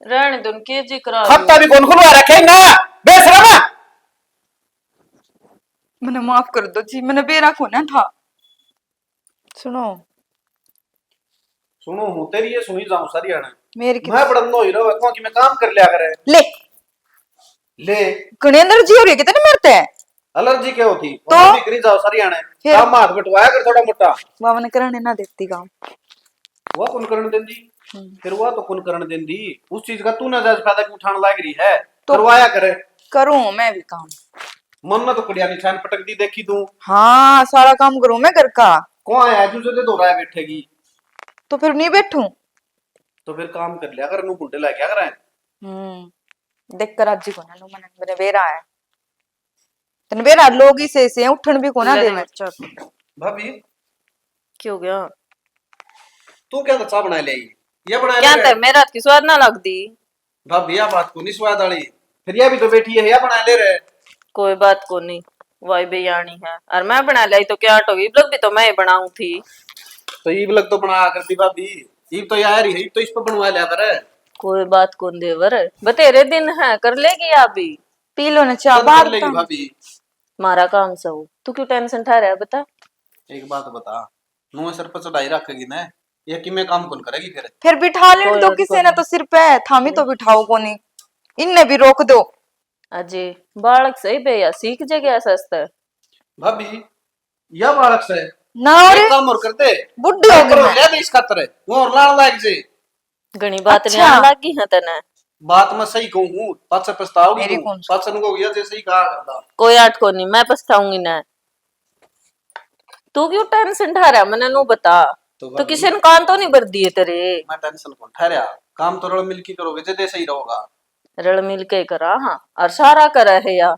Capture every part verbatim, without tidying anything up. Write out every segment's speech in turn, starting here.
रहने दो, के जी करा खाता भी कौन खुलवा रखे ना, बेशरम। मैंने माफ कर दो जी, मैंने बेरा को ना था। सुनो। सुनो हूँ तेरी, ये सुनी जाऊं सारी हाणे। मेरी की मैं बड़ा नो हीरो है, कौन की मैं काम कर लिया करे। ले। ले। घणी एलर्जी हो रही है कितने मरते हैं। एलर्जी क्या होती? तो? काम भी करी जाओ सारी हाणे। फिर? काम में हाथ बटवाया कर थोड़ा मोटा। बावन कराने ना देती काम। वो कौन करण देंदी? हम्म। फिर वो तो कौन करण देंदी? उस चीज का तू ना जायज फायदा क्यों उठाने लाग रही है? तो करवाया करे। करूँ मैं भी काम। मन ना तो कुड़िया निशान पटक दी देखी तू। हाँ, सारा काम करूँ मैं घर का। कौन आया तू जो दे दो राय बैठेगी? तो फिर नहीं बैठूं? तो फिर काम कर लिया कर, नू घुंडे ला क्या करें? हम्म, देख कर राजी को ना, नू मन मेरे बेरा है। तन बेरा लोग ही से, से उठन भी को ना ले देवे। ले, चल। भाभी, क्या हो गया? तू क्या तो चाह बना ले आई? ये बना क्या ले। ते मेरे हाथ की स्वाद ना लगती। भाभी, या बात को नहीं स्वाद वाली। फिर यह भी तो बैठी है, या बना ले रे। कोई बात को नहीं, वाई बेयानी है। और मैं बना लाई तो क्या हटोगी? इब लग भी तो मैं ही बनाऊं थी। तो इब लग तो बना करती भाभी। इब तो यार ही है, इब तो इस पर बनवा लिया करे। कोई बात को देवर, बतेरे दिन है, कर लेगी आप भी। पी लो ना चाह कब बाहर कर लेगी तो। भाभी? मारा काम सो, तू क्यों टेंशन ठा रहा है बता? एक बात बता, नू सर पर चढ़ाई रखेगी ना, ये किमे काम कौन करेगी फिर? फिर बिठा लेने कोई दो और किसी कोई ने तो सिर पे, थामी तो बिठाओ कोनी, इनने भी रोक दो। अजय, बालक सही बे या सीख जगह सस्ता। भाभी, या बालक से ना एक और काम और कर दे। बुढ़ी हो गई मैं। ले दे इस खातर, वो और लाल लाग जे। घणी बात अच्छा। नहीं लागी है तने। बात मैं सही कहूँ हूँ, पाछे पछताओगी मेरी तू। कौन सी? पाछे नको गया जैसे ही कहा करता। कोई आट को नहीं, मैं पछताऊंगी ना। तू क्यों टेंशन ठा रहा, मने नू बता। तो तो भाभी, किसी ने कान तो नहीं भर दिए तेरे? मैं टेंशन कौन ठा रहा, काम तो रल मिल के करोगे जदे सही रहोगा। रल मिल के करा हाँ, और सारा करा है या।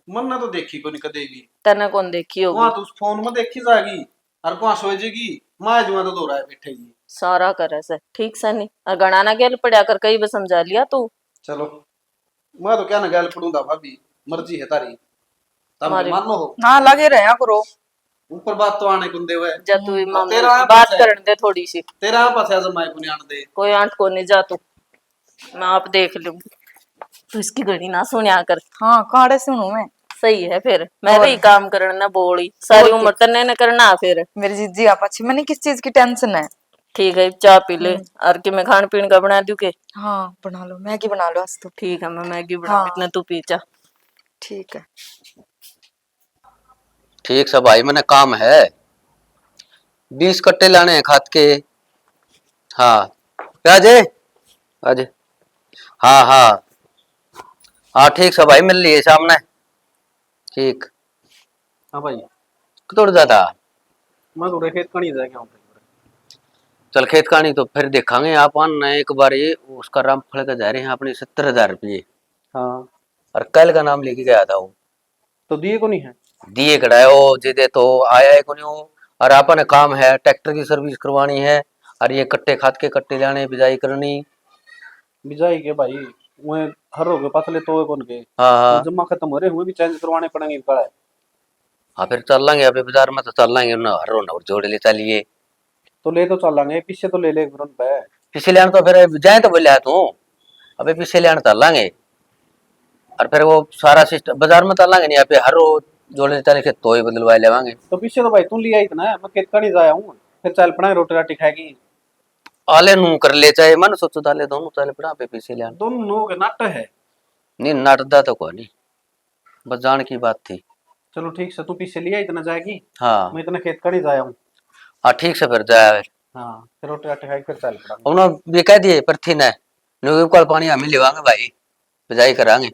मन्ने तो देखी कोनी कदे भी। तन्ने कौन देखी होगी? वहाँ तो उस फोन में देखी जागी, और वहाँ सो जाएगी, माँ जुआ तो दो राय बैठेगी। सारा करे से, ठीक से नहीं। और घणा ना गेल पड़ा कर, कई भी समझा लिया तू। चलो, मैं तो क्या ना गेल पड़ूंदा भाभी, मर्जी है तारी। तम मारी मानो हो। ना लगे रहा करो। ऊपर बात तो आने कौन देवे। जा तू ही हम्म। मामा तेरा बात करन दे थोड़ी सी। तेरा आप फंसा जमाए को नहीं आने दे। कोई आंट को नहीं, जा तू। मैं आप देख लूंगी। तू इसकी घड़ी ना सुनया कर। हाँ, काड़े सुनू मैं। सही है फिर। मैं और? रही काम करन ना बोली। सारी और उम्र तन्ने न करना फिर। मेरी जीजी आप अच्छी, मैंने किस चीज की टेंशन है? ठीक है, चाय पी ले। हम्म। और कि मैं खान पीन का बना दूं के? हाँ, बना लो, मैगी बना लो आज तो। ठीक है, मैं मैगी बनाऊं, हाँ। इतने तू पी चा। ठीक है। ठीक से भाई, मैंने काम है, बीस कट्टे लाने हैं खाद के। हाँ, क्या जे? अजय, हाँ, हाँ, हाँ, ठीक से भाई, मिल लिए सामने। ठीक। हाँ भाई। कितोड़ जाता? मैं थोड़े खेत कानी जाके आऊँ। चल, खेत कानी तो फिर देखांगे आप, आन एक बार ये उसका रामफल का जा रहे हैं अपने सत्तर हजार रुपये। हाँ। और कल का नाम लेके गया था वो। तो दिए को नहीं है? दिए कढ़ाए हो, जे दे तो आया है को नहीं हो। और आपने काम है, ट्रैक्टर की सर्विस करवानी है, और ये कट्टे खाद के कट्टे लाने, बिजाई करनी। बिजाई के भाई, वो हर हो गए पतले तो कौन के। हाँ, हाँ। वो जमा खत्म हो रहे, हुए भी चेंज करवाने पड़ेंगे काला। हाँ, फिर चल लांगे, अबे बाजार में तो चल लांगे, ना हर रोना और जोड़ ले चलिए। तो ले तो चल लांगे, पीछे तो ले ले एक रन पे। पीछे लेन तो फिर जाए तो बोलिया तू, अबे पीछे लेन चल लांगे। और फिर वो सारा सिस्टम बाजार में चल लांगे, नहीं अबे हर रोज जोड़ ले चल के तो ही बदलवा लेवांगे। तो पीछे तो भाई तू लिया इतना, मैं खेत का नहीं जाया हूँ, फिर चल पड़ा रोटी राटी खाएगी। आले नू कर ले चाहे, मन सोचो ताले दोनों चल पड़ा पे पीछे लेन। दोनों नू के नाटक है। नहीं, नाटदा तो कोनी। बस जान की बात थी। चलो ठीक से, तू पीछे लिया इतना जाएगी। हाँ। मैं इतना खेत का नहीं जाया हूँ। हाँ, ठीक से फिर जाया। हाँ, फिर रोटी राटी खाई फिर चल पड़ा। उन्होंने भी कह दिए पृथ्वी ने, न्यू कल पानी हम ही लेवांगे भाई, बिजाई करांगे।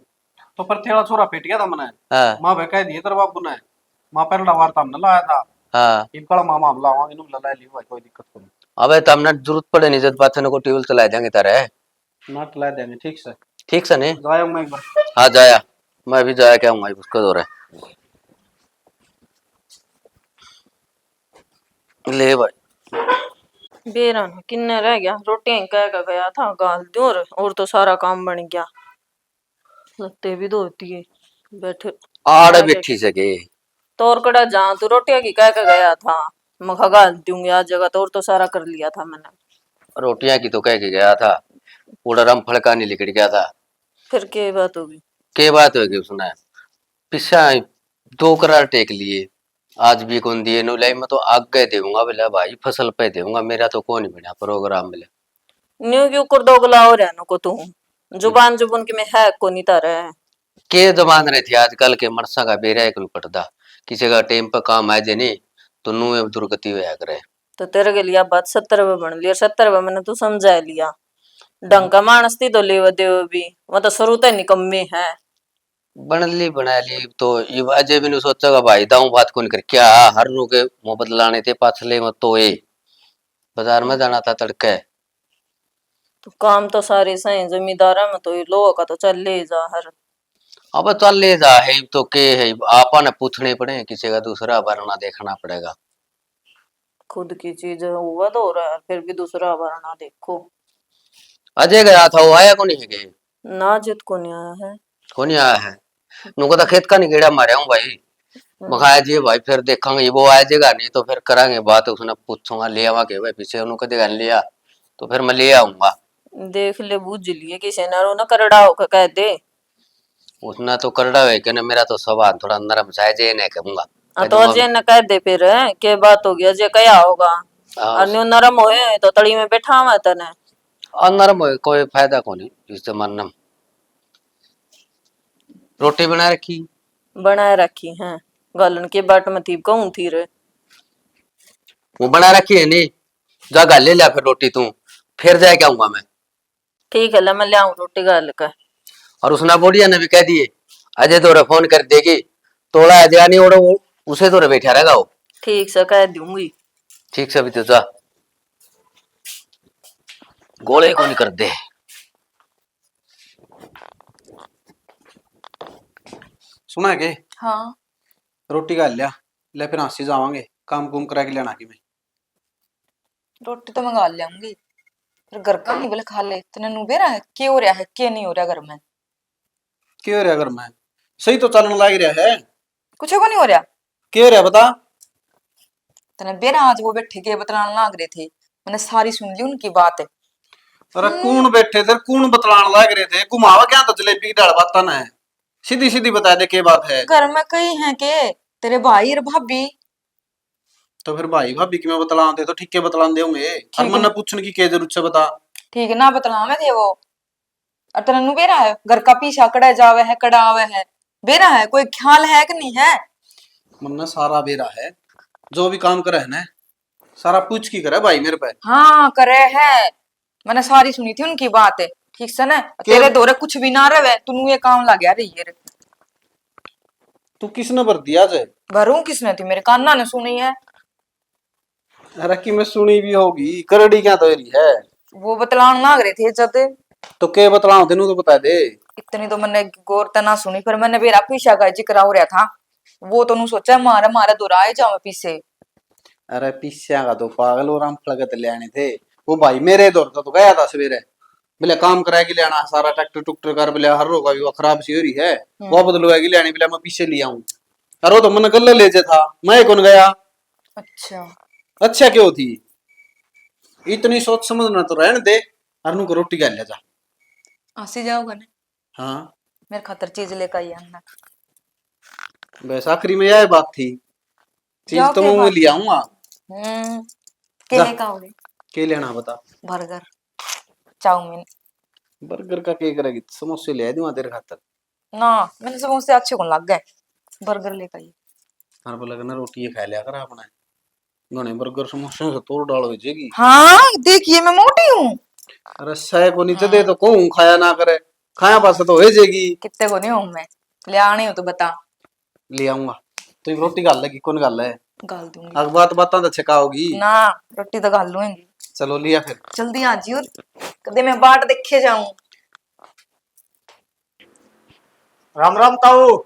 तो पृथ्वी वाला छोरा फेट गया था मने। हाँ। माँ भाई कह दिए तेरे बाबू ने, माँ पहला वार तो हमने लाया था। हाँ। इब कल मामा हम लावांगे, इन्होंने ला लियो भाई, कोई दिक्कत को नहीं। अबे तो हमने जरूरत पड़े नहीं, जब पाछे को ट्यूबवेल चला देंगे तारे। नट ला देंगे, ठीक से। ठीक से ने? जाया मैं एक बार। हाँ, जाया। मैं भी जाया क्या हूँ, उसको दो रहे। ले भाई। बेरा ना किन्ने रह गया, रोटियां ही कह के गया था, गाल दूं और, और तो सारा काम बन गया। लत्ते भी धोती है, बैठे। आड़े बैठी सके। तोर कड़ा जा, तू रोटियां की कह के गया था, मखा घाल दूंगी आज जगह, तोर तो सारा कर लिया था मैंने। रोटियां की तो कह के गया था, उड़ा रामफल का नहीं लिकड़ गया था। फिर के बात होगी? के बात होगी उसने? पिस्सा दो करार टेक लिए, आज भी कौन दिए। नु लाई, मैं तो आगे देऊंगा बोला भाई, फसल पे देऊंगा, मेरा तो कौन बना प्रोग्राम बोला। न्यू क्यों कर दोगला हो रहा नु को तू? जुबान जुबान के में है को नहीं तारे। के जबान रहे थे आजकल के मरसा का बेरा एक पटदा, किसी का टेम पे काम आ जे नहीं तो नू दुर्गति होया करे। तो तेरे के लिए बात सत्तर पे बन लिया, सत्तर पे मैंने तू समझा लिया। ढंग का मानस थी तो लेवे देवे भी, वो तो शुरू तो निकम्मे है। बन ली बना ली, तो ये अजय भी नहीं सोचेगा भाई, दाऊ बात कौन कर क्या, हर रू के मोहब्बत लाने थे पाछले में तो ये बाजार में जाना था तड़के। तो काम तो सारे सही, जमींदारा में तो ये लोहा का तो चल ले जा हर। अब चल ले जा है तो के है, आपा ने पूछने पड़े, किसी का दूसरा भरना देखना पड़ेगा। खुद की चीज हुआ तो हो रहा है, फिर भी दूसरा भरना देखो। अजय गया था, वो आया को नहीं है के? ना, अजय तो को नहीं आया है। को नहीं आया है? नुको तो खेत का नहीं गेड़ा मारे हूँ भाई। हम्म। मखाया जी भाई, फिर देखांगे, वो आ जाएगा नहीं तो फिर करांगे बात, उसने पूछूंगा, ले आवा के भाई पीछे उन्होंने कदे लिया तो फिर मैं ले आऊंगा। देख ले, बूझ लिए किसी ने, रो ना करड़ा होकर कह दे। उसने तो करड़ा है कि ना, मेरा तो स्वभाव थोड़ा नरम सा है, जे ने कहूंगा। हाँ, कह तो दूंगा। अजय ने कह दे फिर, के बात होगी, अजय कया होगा। हाँ, और उस- न्यू नरम होए तो तड़ी में बैठा हुआ तने। और नरम होए कोई फायदा को नहीं इस जमाने में। रोटी बना रखी? बना रखी है, गालन के बाट में थी कहूं थी रे। वो बना रखी है नहीं, जा घर ले लिया फिर रोटी तू, फिर जाए क्या आऊंगा मैं। ठीक है, ले मैं ले आऊं रोटी घाल के। और उसने बोडिया ने भी कह दिए, अजय तोरे फोन कर देगी, तोड़ा अजय नहीं ओड़ो, वो उसे तोरे बैठा रहेगा वो। ठीक से कह दूंगी। ठीक से भी तो जा, गोले कौन कर दे। सुना के? हाँ। रोटी खा लिया, ले फिर हांसी जावांगे, काम कुम करा के लेना की मैं। रोटी तो मंगा ल्याऊंगी, फिर घर का नहीं बोले खा ले। तने नु बेरा है, के हो रहा है, के नहीं हो रहा घर में? के हो रहा घर में? सही तो चलन लाग रहा है। कुछ को नहीं हो रहा। के हो रहा बता? तने बेरा आज वो बैठे के बतलान लाग रहे थे, मैंने सारी सुन ली उनकी बात। अरे हम्म। कौन बैठे थे, कौन बतलान लाग रहे थे? घुमावा क्या तो जलेबी की डाल बात ना है, सीधी सीधी बता दे के बात है। घर में कई है के तेरे भाई और भाभी? तो फिर भाई भाभी की मैं बतलाते तो ठीक के बतलाते होंगे। ठीक और है। मन्ने पूछने की क्या जरूरत है बता? ठीक है ना, बतलावे थे वो। और तन्ने नु बेरा है, घर का पीछा कड़ा जावे है, कड़ा आवे है, बेरा है, कोई ख्याल है कि नहीं है? मन्ने सारा बेरा है, जो भी काम करे है ना, सारा पूछ की करे भाई मेरे पे। हाँ, करे है। मैंने सारी सुनी थी उनकी बात, ठीक से ना? के? तेरे धोरे कुछ भी ना रहे, तू ये काम लग गया रही है। तू किसने भर दिया जे? भरूं किसने? थी मेरे काना ने सुनी है। अरे की मैं सुनी भी होगी, करड़ी क्या तो रही है? वो बतलान लाग रहे थे जद। तो के बतलाओ तेनू तो बता दे। इतनी तो मैंने गौर तै ना सुनी, पर मैंने बेरा पीछा का जिक्र हो रहा था। वो तो नु सोचा मारे, मारे धोरे आए जावे पीछे। अरे पीछा का तो पागल और रामफल के तो ले आने थे। वो भाई मेरे धोरे तो गया था सवेरे, बोले काम करा के लेना सारा, ट्रैक्टर टुक्टर कर, बोले हर रोगा भी वो खराब सी हो रही है, हम्म। वो बदलवा के लेनी, बोले मैं पीछे ले आऊं। अरे वो तो मन गल ले जे था, मैं कौन गया। अच्छा। अच्छा क्यों थी? इतनी सोच समझना तो रहने दे, अरनू को रोटी खा ले जा। आसी जाओगा ना? हाँ। मेरे खातर चीज लेकर आई अंदर। बस आखिरी में यह बात थी, चीज जाओ तो के मैं बात ले आऊंगा। हम्म। के जा। लेकर आओगे? के लेना बता? Burger, chowmein. बर्गर का के करेगी? समोसे ले दूंगा तेरे खातर। ना, मैंने समोसे अच्छे कौन लग गए, बर्गर लेकर आई। हर बोला करना रोटी ये खा लिया कर आपने, घणे बर्गर समोसे से तोड़ डाल हो जाएगी। हाँ, देखिए मैं मोटी हूँ। अरे सह को नीचे दे तो कहूँ खाया ना करे, खाया पास तो हो जाएगी। कितने को नहीं हूँ मैं, ले आने हो तो बता। ले आऊंगा। तो एक रोटी घाल लेगी, कौन घाल है? घाल दूंगी। अग बात बातां तो छिकाओगी। ना, रोटी तो घाल लूंगी। चलो लिया फिर। जल्दी आ जी, और कदे मैं बाट देखे जाऊं। राम राम ताऊ।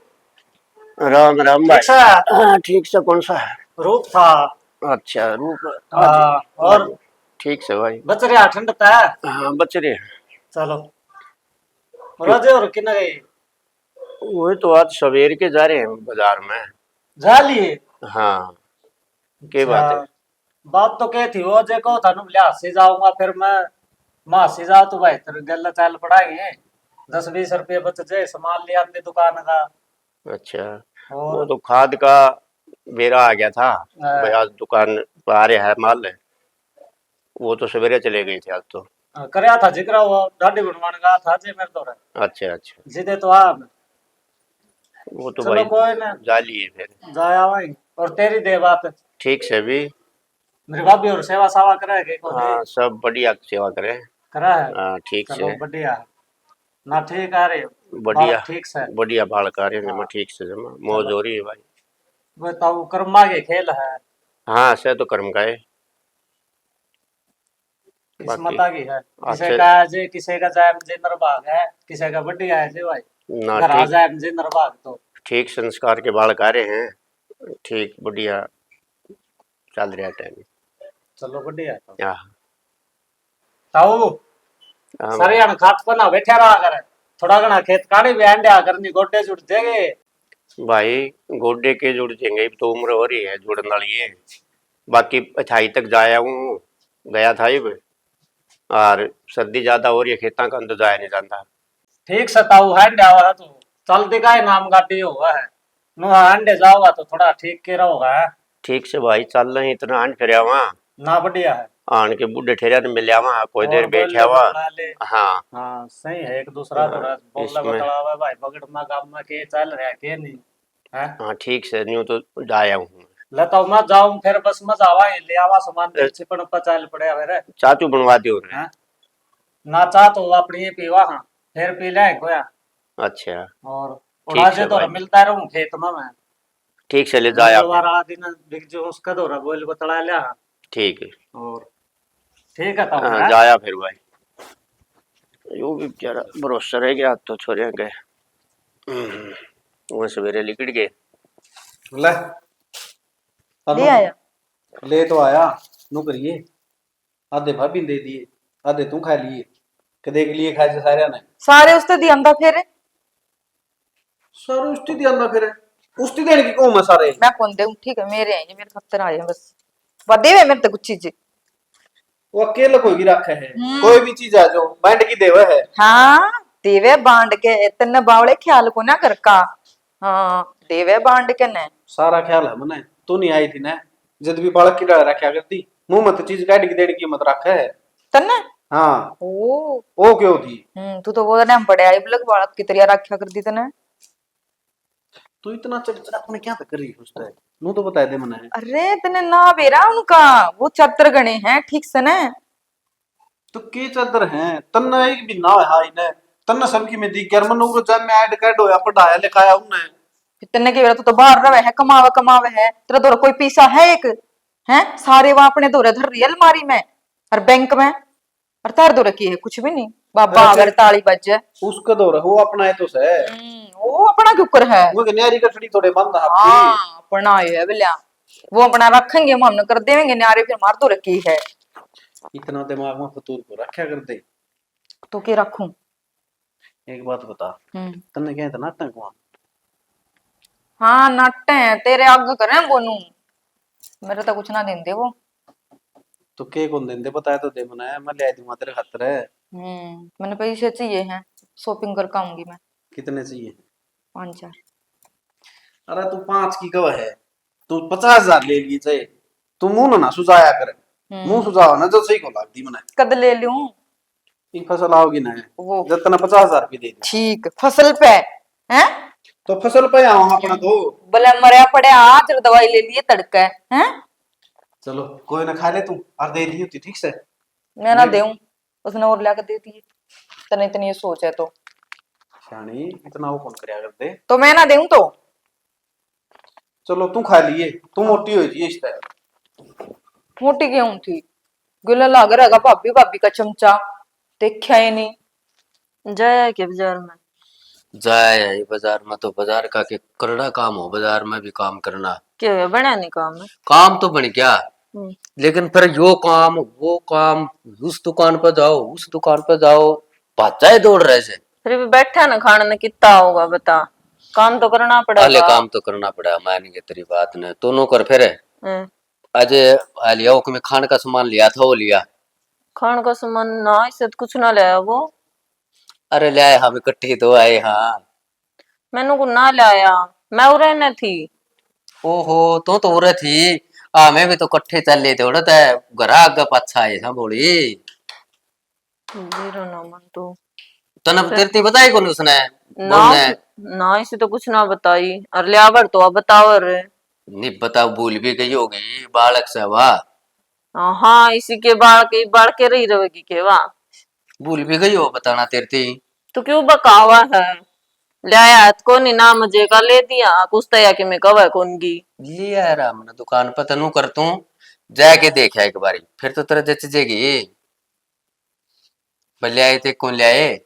राम राम भाई। ठीक सा? हाँ, ठीक सा। कौन सा? रूप था। अच्छा, रूप। हाँ, हाँ जी, और? हाँ जी। ठीक से भाई। बच रहे ठंड था? हाँ, बच रहे। चलो। राजे और किन्ना गए? वो तो आज सवेर के जा रहे हैं बाजार में। जा लिए? हाँ। के बात है? अच्छा, बात तो के थी वो, जे को थानू लिया से जाऊंगा, फिर मैं मासी जा तो भाई तेरे गल चल पड़ाएंगे, दस बीस रुपये बच जाए, सामान ले आते दुकान का। अच्छा, वो और तो खाद का बेरा आ गया था, हाँ। भाई आज दुकान पर आ रहा है माल, वो तो सवेरे चले गए थे आज तो। हाँ, करया था जिक्र, वो दाढ़ी बनवाने का था जे मेरे तो। अच्छा, अच्छा। जिदे तो आ मैं। वो तो चलो भाई कोई ना। जा लिए फिर। जाया भाई। और तेरी दे बात। ठीक से भी। मेरी भाभी और सेवा सावा करे के कोनी? हाँ, सब बढ़िया सेवा करे। करा है? हाँ, ठीक चलो, से। बढ़िया। ना ठीक आ रहे? बढ़िया, बालक ठीक से? बढ़िया बालक आ रहे हैं, हाँ। ठीक से जमा। मौज चलो। हो रही है भाई। बताओ, कर्मा के खेल है। हाँ, से तो कर्म का है। किस्मत बाकी आ गई है। किसे का आज, किसे का जाए जे निर्भाग है, किसे का बढ़िया है जे भाई। ना, घर आ ठीक, जाए जे निर्भाग तो। ठीक संस्कार के बालक आ रहे हैं, ठीक बढ़िया चल रहा टाइम। चलो बढ़िया है तो। हाँ। ताऊ, हाँ सारे भाई। अण खाट पर ना बैठा रहा कर, थोड़ा घना खेत काढ़े भी आंड्या कर, नहीं गोडे जुड़ जाएंगे। भाई, गोडे के जुड़ जाएंगे, अब तो उम्र हो रही है जुड़न वाली है। बाकी अठाई तक जाया हूँ, गया था इब, और सर्दी ज्यादा हो रही है, खेतां का अंदर जाया नहीं जाता। ठीक से ताऊ है, आंड्या हुआ है तू, चल दिखाए नाम गाटी हुआ है। नु आंडे जाओगा तो थोड़ा ठीक के रहोगा। ठीक से भाई, चल रहे, इतना आंड फिर आवा। ना बढ़िया है। आन के बूढ़े ठेरिया ने मिल आवा, कोई देर और बैठे बोले आवा। बतला ले। हाँ। हाँ, सही है, एक दूसरा हाँ, तो रस बोलना इसमें बतलावा भाई, बगड़ में गाम में के चल रहा के नहीं, हैं? हाँ, ठीक से, न्यू तो जाया हूँ। ले तो मैं जाऊँ, फिर बस में जावा, ले आवा सामान, ए, छिपन पर चल पड़े फिर। चाचू बनवा दियो रे। हैं? ना चाह तो अपनी ही पीवा, हाँ, फिर पी ले कोया। अच्छा। और ठीक उड़ा से से तो भाई। मिलता रहूं खेत में मैं। ठीक से ले जाया मंगलवार फिर। आ दिन बिक जो उसका दौरा बोल बतला लिया। ठीक है। और ठीक है तो हाँ, है। जाया फिर भाई। यो भी बेचारा भरोसा रह गया तो छोरियां के। हम्म, वो सवेरे लिकड़ गए। ले। अब ले आया। ले तो आया, नु करिए। आधे भाभी ने दे दिए, आधे तू खा लिए। कदे के लिए खाए से सारे ने? सारे उसते दिया था फिर। सारे उसते दिया था फिर। उसते देने की कौन है सारे? मैं कौन देऊं, ठीक है, मेरे हैं ये, मेरे खातर आए हैं बस। वो देवे मेरे तो कुछ चीज। वो अकेले कोई भी रखे है, हम्म। कोई भी चीज आ जो बांट की देवे है। हाँ, देवे बांट के, तन्ने बावले ख्याल को ना घर का। हाँ, देवे बांट के ने। सारा ख्याल है मने, तू नहीं आई थी ना, जद भी बालक की डाल रखा करती, मुंह मत चीज काट के देने की मत रखे है। तन्ने? हाँ। ओ। ओ क्यों थी? हम्म, तू तो वो टाइम पड़े आई, बलक बालक की तरिया रखा कर दी तने। तू इतना चिड़चिड़ापन क्या तक कर रही है उससे? नू तो बता दे मने। अरे, तने ना बेरा उनका, वो चातर गणे हैं, ठीक से ने। तो के चादर है? तन्ने एक भी ना है इन्हें। तन्ने सबकी में दी, घर में नूर जब मैं ऐड कैड होया, पढ़ाया लिखाया उन्हें। फिर तन्ने के बेरा, तू तो बाहर रहे है, कमावे, कमावे है। तेरा दौर कोई पैसा है एक? हैं? सारे वहां अपने दौरे धर रही है अलमारी में और बैंक में। और तार दो रखी है कुछ भी नहीं। बाबा अरे अगर फिर ताली बज जाए। उसका दो रखो, अपना है तो सै। हम्म, वो अपना क्यों कर है? वो के न्यारी कठड़ी थोड़े बंद हाथ की। हाँ, अपना है बोलिया। वो अपना रखेंगे, हम हमने कर देंगे न्यारे, फिर मार दो रखी है। इतना दिमाग में फतूर को रखा कर दे। तो के रखूं? एक बात बता, हम्म। तन्ने क्या इतना टंकवा? हाँ, नाटे हैं, तेरे आगे करें बोनू, मेरे तो कुछ ना देंदे वो। तो के कौन देंदे, बताया तो दे मने, मैं ले दूंगा तेरे खातर। हम्म, मैंने पैसे चाहिए हैं, शॉपिंग करके आऊंगी मैं। कितने चाहिए? पाँच हजार। अरे तू पाँच की कब है, तू पचास हजार ले लिए चाहे, तू मुंह ना, ना सुझाया कर। हम्म। मुंह सुझावा ना जो सही को लागती मने। कद ले लूं? ई फसल आओगी ना, वो। जब तने पचास हजार रुपये दे दिए। ठीक, फसल पे, हैं? तो फसल पे आओ अपना तो। भले मरया पड़े, आज दवाई ले लिए तड़के, हैं? चलो, कोई ना, खा ले तू, और दे दी होती, ठीक से? मैं ना देऊं, उसने और ला के दे दिए। तने इतनी ये सोच है तो। शानी, इतना वो कौन करया कर दे? तो मैं ना देऊं तो? चलो, तू खा लिए, तू मोटी हो जी इस तरह। मोटी क्यों थी? गिला लाग रहेगा भाभी, भाभी का चमचा, देखा ही नहीं। जाया के बाजार में? जाया है बाजार में, तो बाजार का के करना काम हो, बाजार में भी काम करना। के हुआ, बना नहीं काम? काम तो बन गया, हम्म। लेकिन फिर यो काम, वो काम, उस दुकान पर जाओ, उस दुकान पर जाओ, भाजा ही दौड़ रहे से। फिर भी बैठा ना खाने ने कितना होगा बता, काम तो करना पड़ेगा। अले काम तो करना पड़ा, मान के तेरी बात ने, तू नौकर फिर। हम्म। अजय आ लिया, ओके में खान का सामान लिया था, वो लिया। खाण का सामान ना, इसे तो कुछ ना लाया वो। अरे, ले आए हम इकट्ठे तो आए हाँ। मैंने को ना लाया, मैं उरे न थी। ओहो, तू तो उरे थी। आ, मैं भी तो इकट्ठे चल लेते उड़े ते। घर आगे पाछा आए सा बोली। बेरा ना मन तो। तने फिर तेरे ती बताई कोनी उसने? ना, बोलने। ना, इसे तो कुछ ना बताई। और लियावर तो अब बतावर। नहीं बता, भूल भी गई होगी, बालक से वा। हाँ, हाँ, इसी के बाल के, बाल के रही रहेगी के वा। भूल भी गई हो बताना तेरे ती। तू क्यों बकावा है? लाया तो कोनी ना, मजे का ले दिया, कुछ तो या कि मैं कवा कौन की। ले आया राम ने दुकान पर, तनु कर तू जाके देखा एक बारी, फिर तो तेरा जच जेगी। पर ले आए थे, कौन ले आए?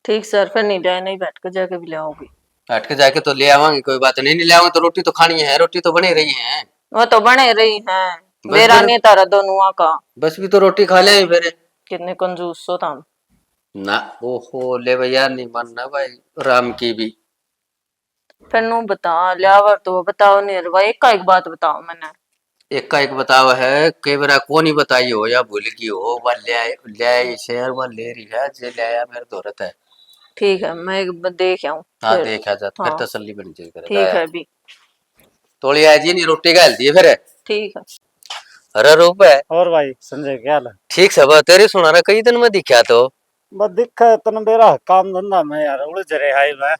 ठीक सर, फिर नहीं ले आए, नहीं बैठ के जाके भी ले आओगे। बैठ के जाके तो ले आवांगे, कोई बात नहीं, नहीं ले आवांगे तो रोटी तो खानी है, रोटी तो बने रही है। वो तो बने रही है, बस बेरा फिर नहीं तारा दोनों का। बस भी तो रोटी खा ले फिर। कितने कंजूस हो तुम। ना, ओहो, ले भाई यार, नहीं मानना भाई, राम की भी। फिर नू बता, ल्यावर तो बताओ नहीं रे भाई, एक का एक बात बताओ मैंने। एक का एक बताओ है, के बेरा को नहीं बताई हो या भूल गई हो, वा ले, ले आई शेर, वा ले रही है, जे ले आया मेरे धोरत है। ठीक है, मैं एक ब-, देख आऊं हाँ, फिर। देख आ जा, फिर हाँ। तसल्ली बन जाए करे, ठीक है अभी। तोली आ जी, नहीं रोटी घाल दिए फिर। ठीक है। अरे रूप है। और भाई संजय, क्या हाल है? ठीक से बा, तेरी सुना रहा, कई दिन में दिखा तो। बस दिखा तन बेरा काम धंधा में यार, उलझ रहे हाई में।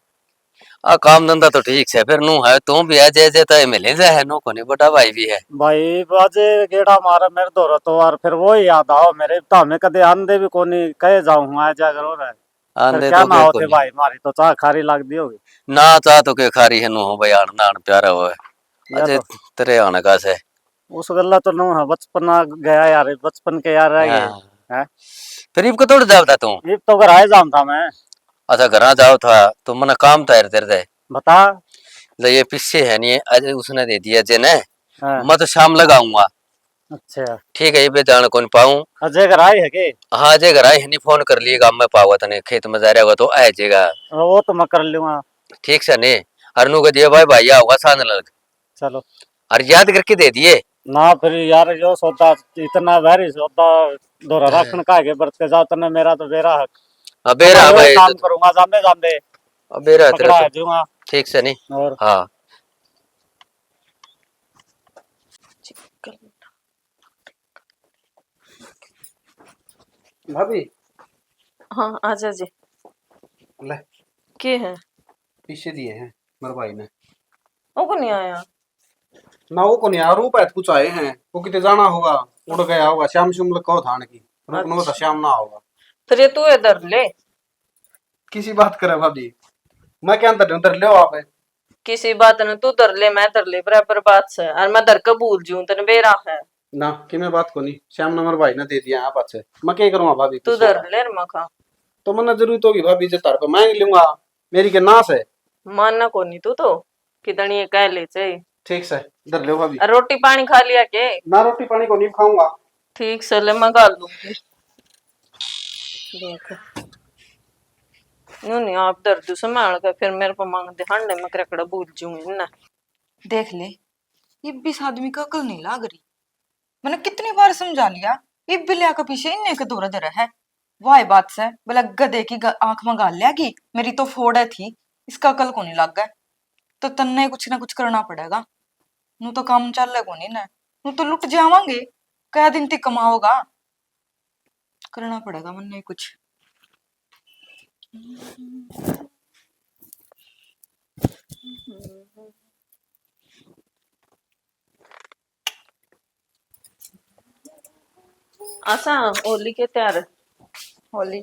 आ काम धंधा तो ठीक से, फिर नू है, तू भी है, जे जे तो मिले जा है, नू कोनी, बड़ा भाई भी है। भाई बाजे गेड़ा मारा मेरे धोरे तो, और फिर वो ही याद आओ मेरे, तो हमें कदे आंदे भी कोनी, कहे जाऊं हूं, आ जा करो रे। आंदे क्या तो ना होते कोनी। भाई, मारी तो चाह खारी लग दी होगी। ना, चाह तो के खारी है, नू हो भाई, आन नान प्यारा हो। या अजय तो तेरे आने का से। उस गल्ला तो नू है, बचपन आ गया यार, बचपन के यार रह गए। हाँ। हैं? फिर इब कतोड़ जावता तू? इब तो घर आए जाम था मैं। अच्छा, घर आ जाओ था, तो मना काम था यार तेरे से। बता। ले ये पीछे है नहीं, अजय उसने दे दिया अजय ने। हाँ। मैं तो शाम लगाऊंगा। अच्छा। ठीक है, ये बे जान कौन पाऊं। अजय घर आए है के? हाँ, अजय घर आए है, नहीं फोन कर लिए, गांव में पावा तने, खेत में जा रहा होगा तो आ जाएगा। हाँ, वो तो मैं कर लूंगा। ठीक से नहीं, अरनू को दिए भाई, भाई आओगा सांझ लग। चलो। और याद करके दे दिए। ना फिर यार, यो सौदा इतना भारी सौदा धोरा हाँ। राखण का आगे बढ़ के जाओ, तने मेरा तो बेरा हक। हाँ, बेरा अब भाई, काम तो करूंगा जांदे जांदे। अब बेरा तेरा पकड़ा तो दूंगा। ठीक से नहीं। और? हाँ। भाभी। हाँ, आ जा जी। ले। के है? पीछे दिए हैं मेरे भाई ने। वो को नहीं आया? ना, वो को नहीं आया, रूप है, कुछ आए हैं, वो किते जाना होगा, उड़ गया होगा, श्याम श्यूम लगा थान की, रूप ने अच्छा। श्याम ना होगा। फिर ये तू इधर ले। किसी बात करे भाभी, मैं क्या धर, धर ले आप। किसी बात न तू धर ले, मैं धर ले, बराबर बात से। और मैं धर के भूल जूं, तने बेरा है। ना, कि मैं बात को नहीं, श्याम नंबर भाई ने दे दिया है पाछे, मैं क्या करूंगा भाभी, तू धर ले रे मखा। तो मन्ने जरूरत होगी भाभी, जे तार पे मैं नहीं लूंगा, मेरी के नाश है। मानना को नहीं तू तो, कितनी ये कह ले चाहे। ठीक से, धर लो भाभी। और रोटी पानी खा लिया के? ना, रोटी पानी को नहीं खाऊंगा। ठीक से, ले मैं घाल दूंगी। देख, न्यू नहीं आप दर्द संभाल के फिर मेरे पे मांगते, हांडे में क्रकड़ा भूल जूंगी ना। देख ले, इब भी इस आदमी का अकल नहीं लाग रही। मैंने कितनी बार समझा लिया, इब भी लिया के पीछे इन्ने के धोरे धरे है। वाह बात से, भला गधे की ग-, आंख में गाल लिया की, मेरी तो फोड़ है थी, इसका अकल को नहीं लाग गया। तो तन्ने कुछ ना कुछ करना पड़ेगा, नू तो काम चल कोनी ना, नू तो लुट जावांगे। कै दिन तक कमाओगा? करना पड़ेगा मन्ने कुछ। आशा, होली के तैयार? होली।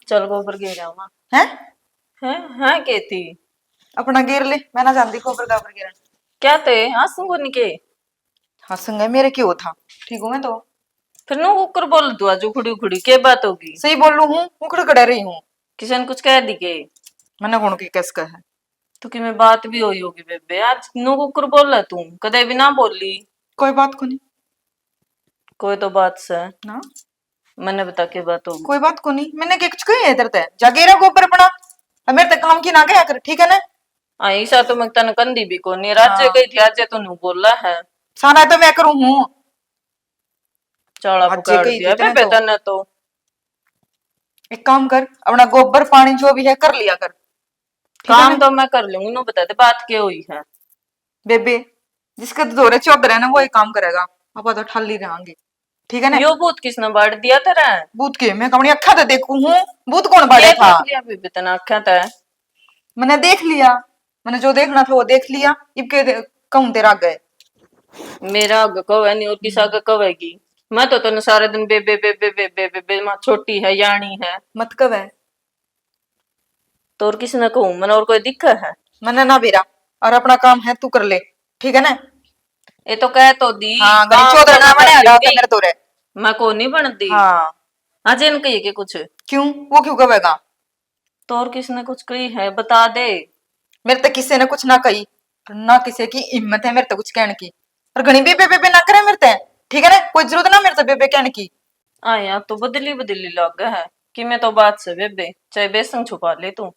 चल गोबर गेर आवा। हैं? हैं? हैं केती? अपना गेर ले, मैं ना जानती गोबर गाबर गेरन। क्या ते हंसूंगा नहीं के? हंसूंगा, मेरे क्यों था? ठीक हूँ मैं तो। फिर नू कुकर बोल तू आज उखड़ी उखड़ी, के बात होगी? सही बोलू हूँ, उखड़ कड़ा रही हूँ। किशन कुछ कह दी के? मैंने कौन की कस कहा है? तू कि मैं बात भी होई होगी बेबे, आज नू कुकर बोल तू, कदे भी ना बोली। कोई बात को नहीं। कोई तो बात से। ना। मैंने बता के बात होगी। कोई बात को नहीं, मैंने के कुछ कही है तेरे ते? जा गेरा गोबर अपना, अब मेरे ते काम की ना गया कर, ठीक है ना? हाँ, ईसा तो मैं तने कंदी भी कोनी, राज्य हाँ। गई थी, राज्य तो नू बोला है। सारा तो मैं करूँ हूँ। चाला आज पकड़ कही दिया थी तने बेबे तो। तने तो। एक काम कर, अपना गोबर पानी जो भी है कर लिया कर, ठीक है काम ना? तो मैं कर लूंगी, नो बता दे बात क्या हुई है। बेबे, जिसके तो धोरे चौधर है ना, वो एक काम करेगा, आप तो ठाली रहांगे, ठीक है ना? यो भूत किसने बाड़ दिया तेरा? भूत के मैं अपनी अखा तो देखू हूँ, भूत कौन बाड़े था? देख लिया बेबे तने अखा तो। मैंने देख लिया, मैंने जो देखना था वो देख लिया। इब के दे- कहूँ तेरा आगे? मेरा आगे कवे नहीं और किस आगे कवेगी? मैं तो तने सारे दिन बेबे बेबे बेबे बेबे माँ छोटी है यानी है। मत कवे। तो और किसने कहूँ? मैंने और कोई दिखा है? मैंने ना बेरा, और अपना काम है तू कर ले, ठीक है ना? ये तो कह तो दी, हाँ, गली काम चौधर तो ना मैं बने कर आगा लूंगी। मेरे तो रे। मैं को नहीं बनती। हाँ। हाँ, जिन कही के कुछ। क्यों? वो क्यों कहेगा? तो और किसने कुछ कही है, बता दे। मेरे तो किसी ने कुछ ना कही, ना किसी की हिम्मत है मेरे तो कुछ कहने की। और घणी बेबे बेबे ना करे मेरे ते, ठीक है ना? कोई जरूरत ना मेरे ते बेबे कहने की। आया तो बदली बदली लागे है कि मैं तो बात से बेबे, चाहे बेसन छुपा ले तू।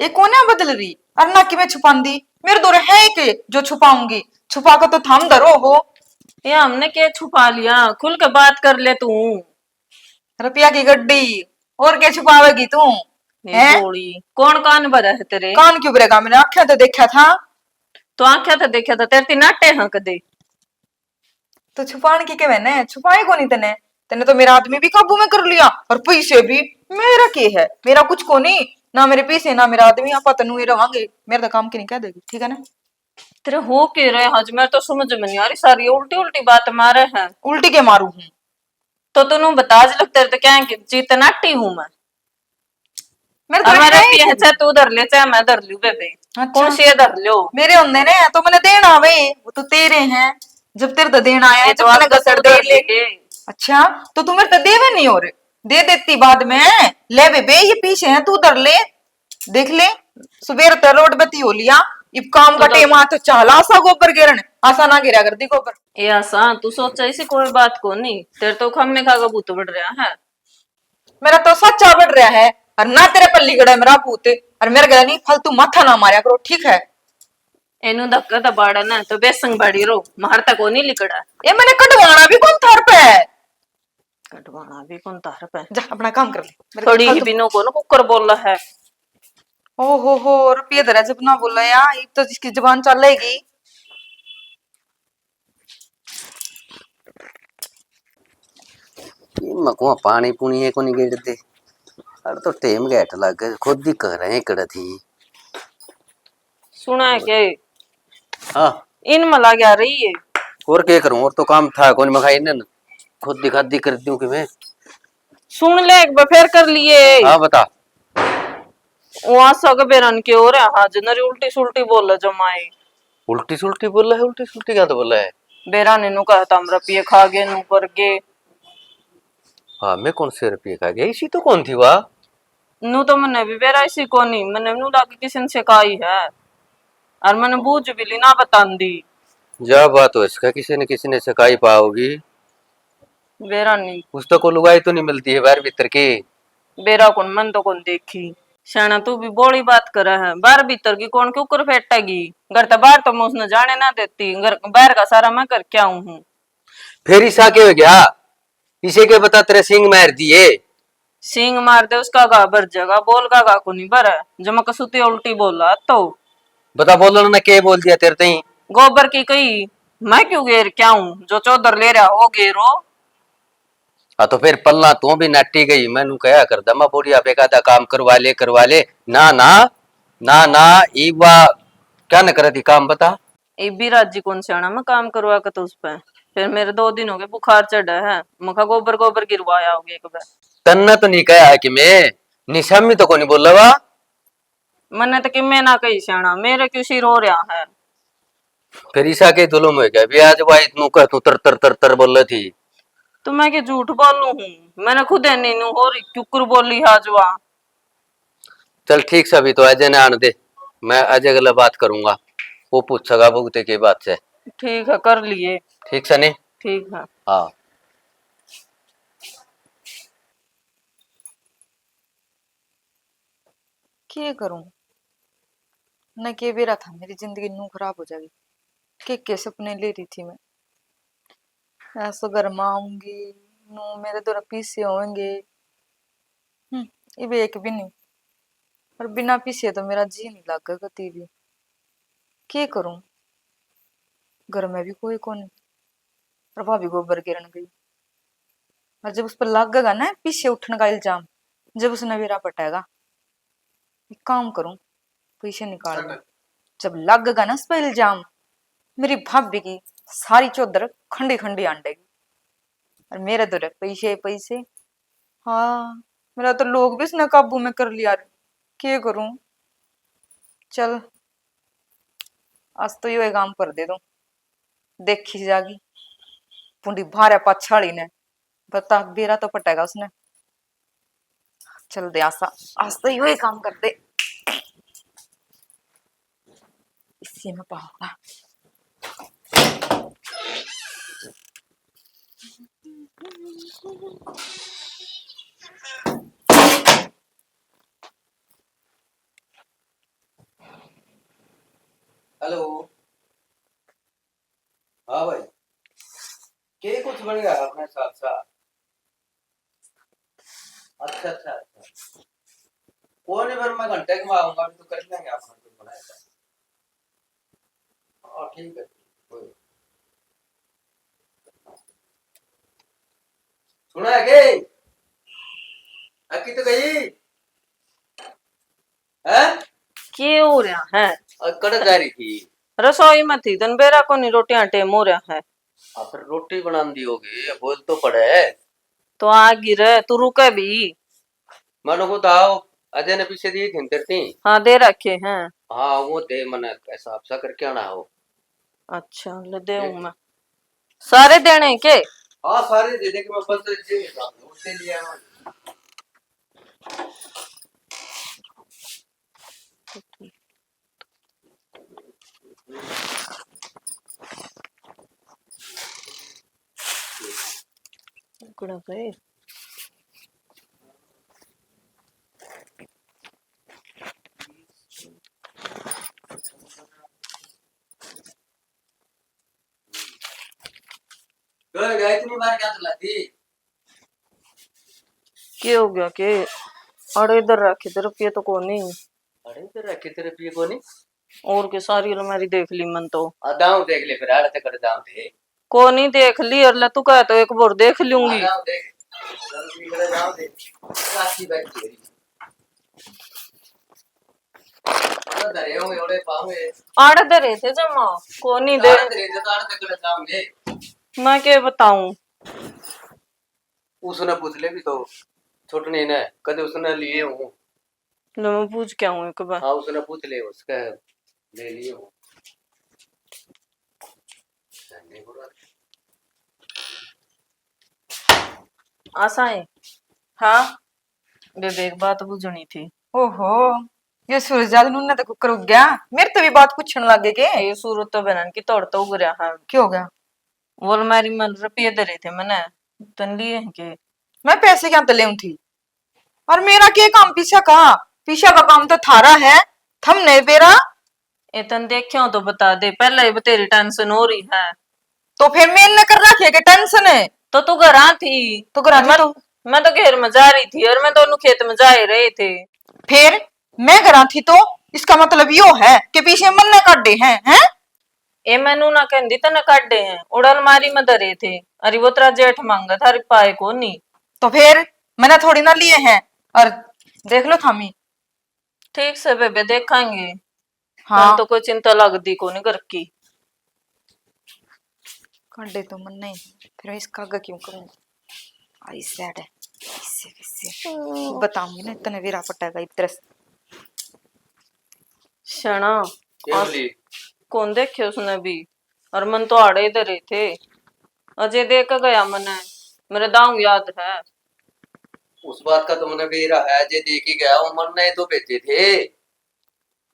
ये कौन है बदल रही? और ना कि मैं छुपांदी, मेरे धोरे है के जो छुपाऊंगी? छुपा के तो थाम धरो हो। ये हमने क्या छुपा लिया, खुल के बात कर ले तू। रुपया की गड्डी, और क्या छुपावेगी तू? ये हैं? गोली, कौन कान भरा है तेरे? कान क्यों भरेगा? मैंने आंखें तो देखा था। तो आंखें तो देखा था, तेरे ती नाटे हैं कदे? तो छुपान की के मैंने छुपाए कोनी तने। तने तो मेरा आदमी भी काबू में कर लिया और पैसे भी। मेरा के है? मेरा कुछ कोनी, ना मेरे पैसे ना मेरा आदमी। आपा तनु ये रवांगे, मेरे तो काम की नहीं कह देगी, ठीक है ना? तेरे हो के रहे आज, मैं तो समझ में नहीं आ रही, सारी उल्टी उल्टी बात मारे हैं। उल्टी के मारू हूँ? तो तन्नू बता, आज लग तेरे तो क्या है कि जीत नाटी हूँ मैं। मेरे तो हमारा है पिया ही है, चाहे तू धर ले, चाहे मैं धर लूँ बेबे। अच्छा। कौन सी धर लो? मेरे होंदे ने तो मैंने देना आवे, वो तो तेरे हैं। जब तेरे तो देना आया है, ये तो जब मैंने आपका घसड़ दे ले। अच्छा, तो तू मेरे तो देवे नहीं और दे देती बाद में। ले बेबे, ये पीछे हैं, तू धर ले, देख ले। सुबेर तो रोड बती हो लिया, इब काम तो का टेम आ तो चाल आसा गोबर गिरन, आसा ना गिरा कर दी गोबर। ए आसा, तू सोचा इसी कोई बात को नहीं, तेरे तो खम्मे खा का भूत बढ़ रहा है। मेरा तो सच्चा बढ़ रहा है, और ना तेरे पर लिगड़ा मेरा भूत, और मेरे गला नहीं फालतू माथा ना मारया करो, ठीक है? एनु धक्का तो बाड़ा ना, तो बेसंग बाड़ी रो, मार तक को नहीं लिकड़ा। ये मैंने कटवाना भी कौन थार पे है? कटवाना भी कौन थार पे? जा, अपना काम कर ले। मेरे थोड़ी ही बिनो को ना कुकर बोला है। ओ हो हो, रुपये धरा जब ना बोला यार, इब तो जिसकी जबान चलेगी। ये मकुआ पानी पुनी है कोनी गेड़ दे। अरे तो टेम गेट लग गए, खुद ही कह रहे हैं कड़ा थी। सुना है के? हाँ। इन मला क्या रही है? और के करूं, और तो काम था कोनी, मखा इन्हें खुद दिखा दी कर दूं कि मैं। सुन ले, एक बार फिर कर लिए। हाँ, बता। वहां सग बेरन के हो रहा, हाँ, जनरी उल्टी सुल्टी बोल जमाए। उल्टी सुल्टी बोला है? उल्टी सुल्टी क्या तो बोला है? बेरा ने नु कहा था, हम रुपये खा गए, नु कर गए। हाँ, मैं कौन से रुपये खा गया? इसी तो कौन थी वाह? नु तो मैंने भी बेरा इसी को नहीं, मैंने नु लागे किसी ने सिखाई है, और मैंने बूझ भी ली ना बतांदी। जा बात हो इसका, किसी ने किसी ने सिखाई पाओगी। बेरा नहीं। उस तो को लुगाई तो नहीं मिलती है बाहर भीतर की? बेरा कौन, मन तो कौन देखी। स्याणा तू भी बोली बात करे है, बाहर भीतर की कौन क्यों कर फेटेगी? घर तो बाहर तो मैं उसने जाने ना देती, घर बाहर का सारा मैं करके आऊं हूँ। फिर ईसा के हो गया? इसे के बता तेरे सींग मार दिए। सींग मार दे, उसका घा भर जाएगा, बोल का घा को नहीं भर। जमा कसूती उल्टी बोला तो। बता, बोलन ने के बोल दिया तेरे तई? गोबर की कही, मैं क्यों घेर क्या हूँ, जो चौधर ले रहा हो घेरो। हाँ, तो फिर पल्ला तू भी नट्टी गई। मैनू कहा कर दमा बुढ़िया बेकादा काम करवा ले, करवा ले। ना, ना, ना, ना, ईवा क्या न करे थी काम, बता। इब भी राजी कौन स्याणा, मैं काम करवा के तो उस पे। फिर मेरे दो दिन हो गए बुखार चढ़ा है, मखा गोबर गोबर गिरवाया होगे एक बार। तन्ने तो नहीं कहा है कि मैं निशामी तो कोनी बोला वा। मन्ने तो किम्मे ना कही स्याणा, मेरे क्यों सिर हो रहा है। फिर ईसा के जुलम हो गया, ब्याज भाई इतनू कह तू तर तर तर तर बोले थी। तो मैं के झूठ बोलू हूँ, मैंने खुद है नीनू हो रही क्यूकर बोली हाजवा। चल ठीक से, अभी तो अजय ने आने दे, मैं अजय गला बात करूंगा, वो पूछेगा भुगते के बात से। ठीक है, कर लिए। ठीक से नहीं? ठीक है। हाँ। के करूं, न के बेरा था मेरी जिंदगी नू खराब हो जाएगी। के के सपने ले रही थी मैं। ऐसो घर में आऊंगी, नू मेरे धोरे पीसे होंगे। हम्म, इब एक भी नहीं। और बिना पीसे तो मेरा जी नहीं लगे कती भी। के करूं? घर में भी कोई कोनी। और भाभी गोबर गिरन गई। और जब उस पर लगेगा ना पीछे उठने का इल्जाम, जब उसने बेरा पटेगा। एक काम करूं, पैसे निकाल लूं। जब लगेगा ना उस पर इल्जाम, मेरी भाभी की सारी चौधर खंडी खंडी आंडेगी। और मेरे तो रहे पैसे ही पैसे। हाँ, मेरा तो लोग भी उसने काबू में कर लिया। के करूं? चल, आज तो यो काम कर दे दूं। देखी जागी पुंडी भारे पाछाली ने। बता, बेरा तो पटेगा उसने। चल दे आसा, आज तो यो काम कर दे। इसी में पाऊंगा। हेलो। हाँ भाई, के कुछ बन गया अपने साथ साथ? अच्छा, अच्छा, अच्छा। कोई नहीं, फिर मैं घंटे के में आऊंगा, अभी तो कर लेंगे अपना जो बनाया था। हाँ, ठीक है, कोई। सुना है के? अक्की तो गई? हैं? के हो रहा है? और कड़े जा रही थी? रसोई में थी, तन बेरा कोनी, रोटियां टेम हो रहा है। आ, फिर रोटी बनांदी होगी, बोल तो पड़े। तो आ गिरे, तू रुके भी। मनु को तो आओ, अजय ने पीछे दी थी तेरे ती। हाँ, दे रखे हैं। हाँ, वो दे, मने हिसाब सा करके आना हो। अच्छा, ले दे दे। हूँ मैं। सारे देने हैं के? हाँ, सारे दे दे कि मैं बस ये हिसाब से उससे लिया है। टुकड़ा पे। तो गए इतनी बार क्या चलाती? के हो गया के? अरे इधर रखे थे रुपये तो कोनी। अरे इधर रखे थे रुपये कोनी? और के, सारी अलमारी देख ली मन तो। आ, दाम देख ले फिर, आड़े तक दाम थे। कोनी देख ली, और ले तू कह तो एक बार देख लूंगी। आ, दाम देख। जल्दी करे दाम देख। राखी बैठी है। आड़े धरे होंगे, ओड़े पाओगे। आड़े धरे थे जमा, कोनी दे। आड़े धरे थे तो आड़े तक दाम दे। मैं के बताऊं? उसने पूछ ले भी तो, छुटनी ने, कदे उसने लिए हूँ। ले, मैं पूछ के आऊँ एक बार। हाँ, उसने पूछ ले, उसके ले लिए हूँ। आसा है। हाँ। बेबे, एक बात बुझनी थी। ओहो, ये सूरज जाग नूने तो कुकर उग गया। मेरे तो भी बात पूछण लागे के? ये सूरज तो बहन की तोड़ तो उग रहा है। क्या हो गया? वो अलमारी में रुपये धरे थे मैंने, तन लिए हैं के? मैं पैसे क्या तो लेऊं थी? और मेरा के काम पीछा का? पीछा का काम तो थारा है, थमने बेरा। ए, तन देख्या हो तो बता दे, पहले ही बतेरी टेंशन हो रही है। तो फिर मैंने कर रखे के टेंशन है? तो तू घरा थी। तो घरा थी मैं, तो? मैं तो घेर में जा रही थी और मैं दोनों खेत में जा ही रहे थे। फिर मैं घरा थी तो इसका मतलब यो है कि पीछे मन्ने काटे हैं, हैं? ए, मैं नू ना कहंदी तने काटे हैं, उड़ अलमारी में धरे थे। अरे वो तेरा जेठ मांगा था, अरे पाए को नहीं। तो फिर मैंने थोड़ी ना लिए हैं। और देख लो थामी। ठीक से बेबे, देखांगे। हाँ। तन तो कोई चिंता लगदी को नहीं घर की। काटे तो मन्ने ही, फिर मैं इसका आगे क्यों करूँ? आई सैड है, किससे किससे बताऊंगी ना, इतने बेरा पटेगा इधर से। शना, क्या आज बोली? कौन देखे उसने भी? और मन तो आड़े ही धरे थे। अजय दे के गया मने, मेरे दाऊ याद है। उस बात का तो मने बेरा है, अजय दे के गया, वो मन ने तो भेजे थे।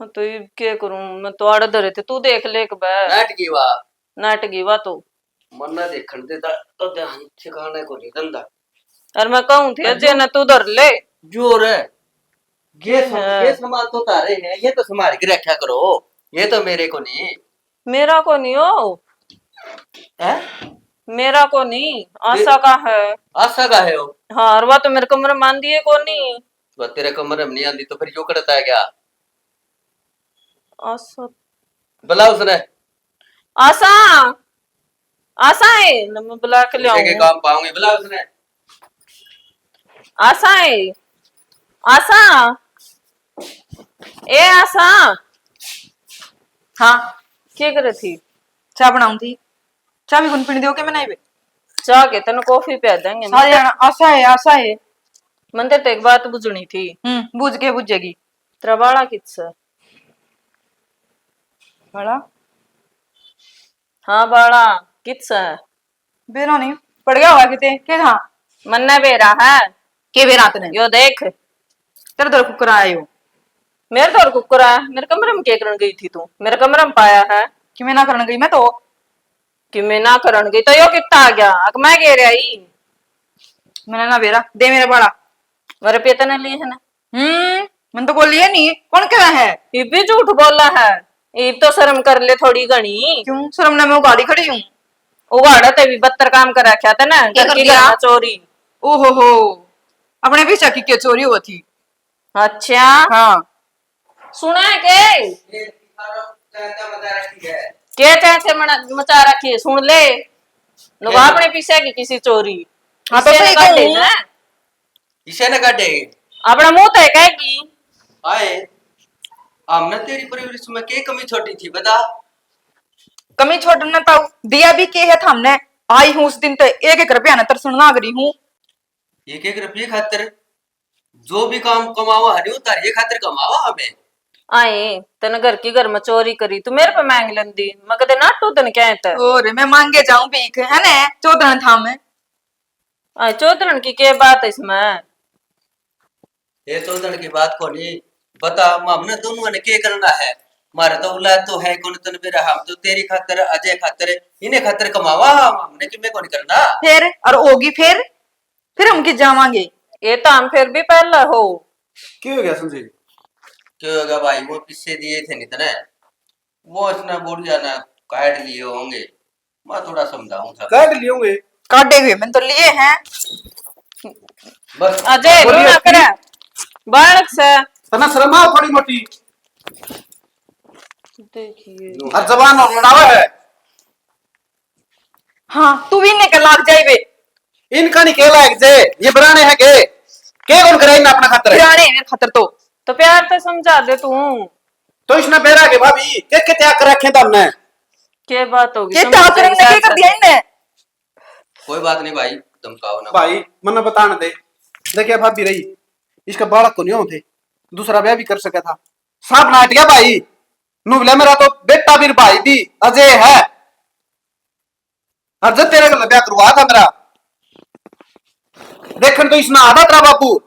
हाँ, तो इब के करूं, मैं तो आड़े धरे थे, तू देख ले एक बार। नाटकी वा। नाटकी वा तो। मन्ना देखण दे दा, तो ध्यान ठिकाने को नहीं दंदा। और मैं कहूं थी, अरे अजय ने तू धर ले। जो रे, ये सम-, हाँ। ये सामान तो तारे हैं, ये तो संभाल के रखा करो, ये तो मेरे को नहीं। मेरा को नहीं हो। हैं? मेरा को नहीं, आशा का है। आशा का है वो? हाँ, और वह तो मेरे कमरे में आंदी है को नहीं। वह तेरे कमरे में नहीं आंदी तो फिर यो कड़ता है क्या? आशा। बुला उसने। आशा, आशा है ना, मैं बुला के ले आऊंगी। काम पाऊंगी, बुला उसने। आशा है, आशा, ए आशा। हाँ। क्या करे थी? चाय बनाऊं थी। चाय भी कौन पीने दियो के बनाई बे? चाय के तने कॉफी पिया देंगे। सारे जणा आशा है, आशा है। मन तो एक बात बुझनी थी। हम्म, बुझ के बुझेगी। तेरा बाला किस है? बाला? हाँ, बाला किस है? बेरा नहीं, पड़ गया होगा किते। के था? मन्ने बेरा है। के बेरा तने? यो देख। तेरे दर कुकर आया यो। मेरे दर कुकर आया? मेरे कमरे में के करन गई थी तू? मेरे कमरे में पाया है। कि मैं ना करन गई, मैं तो। कि मैं ना करन गई तो यो कितना आ गया? अक मैं कह रहा ही। मैंने ना बेरा, दे मेरे बाला। मेरे पे तने लिए है ना? हम्म, मन तो बोली है नहीं, कौन कह रहा है? ये भी झूठ बोला है। इब तो शर्म कर ले थोड़ी घणी। क्यों? शर्म ना मैं उगाड़ी खड़ी हूँ। उगाड़ा ते भी बत्तर काम कर रखा था ना, क्या घर कर की दिया? घर में चोरी। ओहो हो, अपने पीछे की क्या चोरी हुआ थी? अच्छा। हाँ। सुना है के? के चाहे मचा रखी है? सुन ले। लोग अपने पीछे की किसी चोरी। हाँ, तो पीछे सही निकाल कहूँ। लेना। इसे न काटे। अपना मुंह तो कहेगी। आए, हमने तेरी परवरिश में के कमी छोड़ी थी, बता। कमी छोड़ना तो दिया भी के है थामने। आई हूँ उस दिन तो एक एक रुपया न तरसण लाग रही हूँ। एक एक रुपये खातर? जो भी काम कमावा हरियो तारे खातर कमावा हमें। आए, तने घर की घर में चोरी करी, तू मेरे पे मांग लेंदी, मैं कदे नाटू तन क्या है? और मैं मांगे जाऊं भीख, है ना? चौधरण था मैं। आ, चौधरण की के बात है इसमें? ये चौधरण की बात को नहीं, बता, हमने दोनों ने के करना है? मारे तो औलाद तो है कौन तन बेरा, हम तो तेरी खातर, अजय खातर, इन्हें खातर कमावा, हमने कि मैं कौन करना? फिर और होगी फिर, फिर हम की जावांगे। ये तो हम फिर भी पहले हो। के हो गया संजय? के हो गया भाई, वो पीछे दिए थे नहीं तने, वो इसने बुढ़िया ने काट लिए होंगे। मैं थोड़ा समझाऊं था। काट लिए होंगे? काटे हुए मैंने तो लिए हैं। बस। अजय, बोलिए। तू ना करे। बालक से। तना शर्मा थोड़ी मोटी। देखिए। और जबान और लड़ावा है। हाँ, तू भी इन्हें के लाग जाए बे। इनका नहीं के लायक जे, ये बनाने हैं के? के कौन करे इन्हें अपना खातर? बनाने हैं मेरे खातर तो। तो प्यार तो समझा दे तू। तो इसने बेरा के भाभी, के, के त्याग कर रखे थे हमने? के बात होगी? के समझ त्याग करने के कर दिया इनने? कोई बात नहीं भाई, धमकाओ ना। भाई, मन्ने बताने दे। देखिए भाभी रही, इसका बालक को नहीं होते, दूसरा ब्याह भी कर सका था। सांप नाट गया भाई, नु बोला मेरा तो बेटा भी भाई भी अजय है। और जब तेरे को ब्याह करवा था मेरा, देखन तो इसने आधा तेरा बाबू।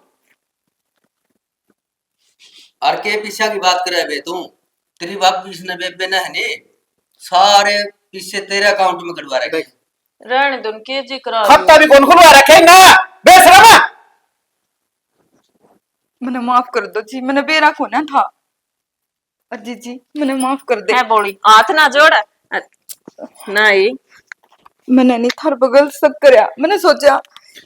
और के पीछा की बात करे बे तू? तेरी बाप इसने बेबे ने है ने सारे पीछे तेरे अकाउंट में कटवा रखे। देख। रहने दो, के जी करा खाता भी कौन खुलवा रखे ना, बेशरम। मैंने माफ कर दो जी, मैंने बेरा को ना था। और जीजी, मैंने माफ कर दे। है बोली, हाथ ना जोड़। अ, नहीं। मैंने नहीं थार पे गलत शक करया, मैंने सोचा।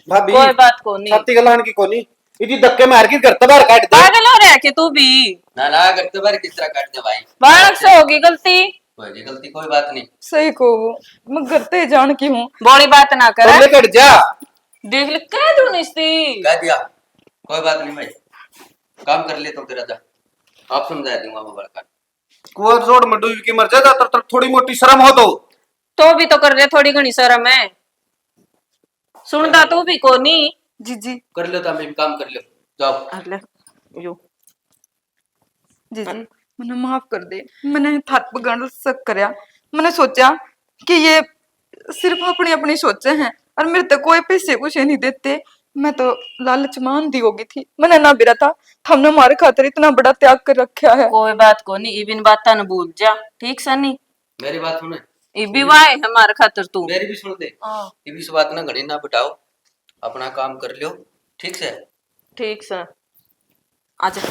भाभी, कोई बात को नहीं। छाती गलान की कोनी, इदी धक्के मार के घर ते बाहर काट दे। पागल हो रहा है कि तू भी? ना, ना, घर ते बाहर किस तरह काट दे भाई? बालक से होगी गलती। कोई नहीं गलती, कोई बात नहीं। सही को वो, मैं घर ते जान की हूँ। बड़ी बात ना कर। तो लेकर जा। देख ले, कह दो नहीं सी। कह दिया, कोई बात नहीं भाई, काम कर ले तो तेरा जा, आप समझा दूंगा मैं बड़का। कुआं जोड़ में डूब के मर जाएगा, तर, तर थोड़ी मोटी शर्म हो तो। तो भी तो कर ले, थोड़ी घणी शर्म है। सुनदा तू भी कोनी। जीजी। कर लो, तुम भी काम कर लो, जाओ। कर ले, यो। जीजी, मैंने माफ कर दे, मैंने थार पे गलत शक करया। मैंने सोचा कि ये सिर्फ अपनी अपनी सोचे हैं और मेरे तक कोई पैसे कुछ नहीं देते। मैं तो लालच में आंधी हो गई थी, मैंने ना बेरा था, हमने हमारे खातर इतना बड़ा त्याग कर रखा है। कोई बात को नहीं, इबिन बात न भूल जा, ठीक से नहीं? मेरी बात सुने। इबी वाए हमारे खातर तू। मेरी भी सुन दे। हाँ। इबी इस बात ना घड़ी ना बिठाओ, अपना काम कर लियो, ठीक से? ठीक से। आजा।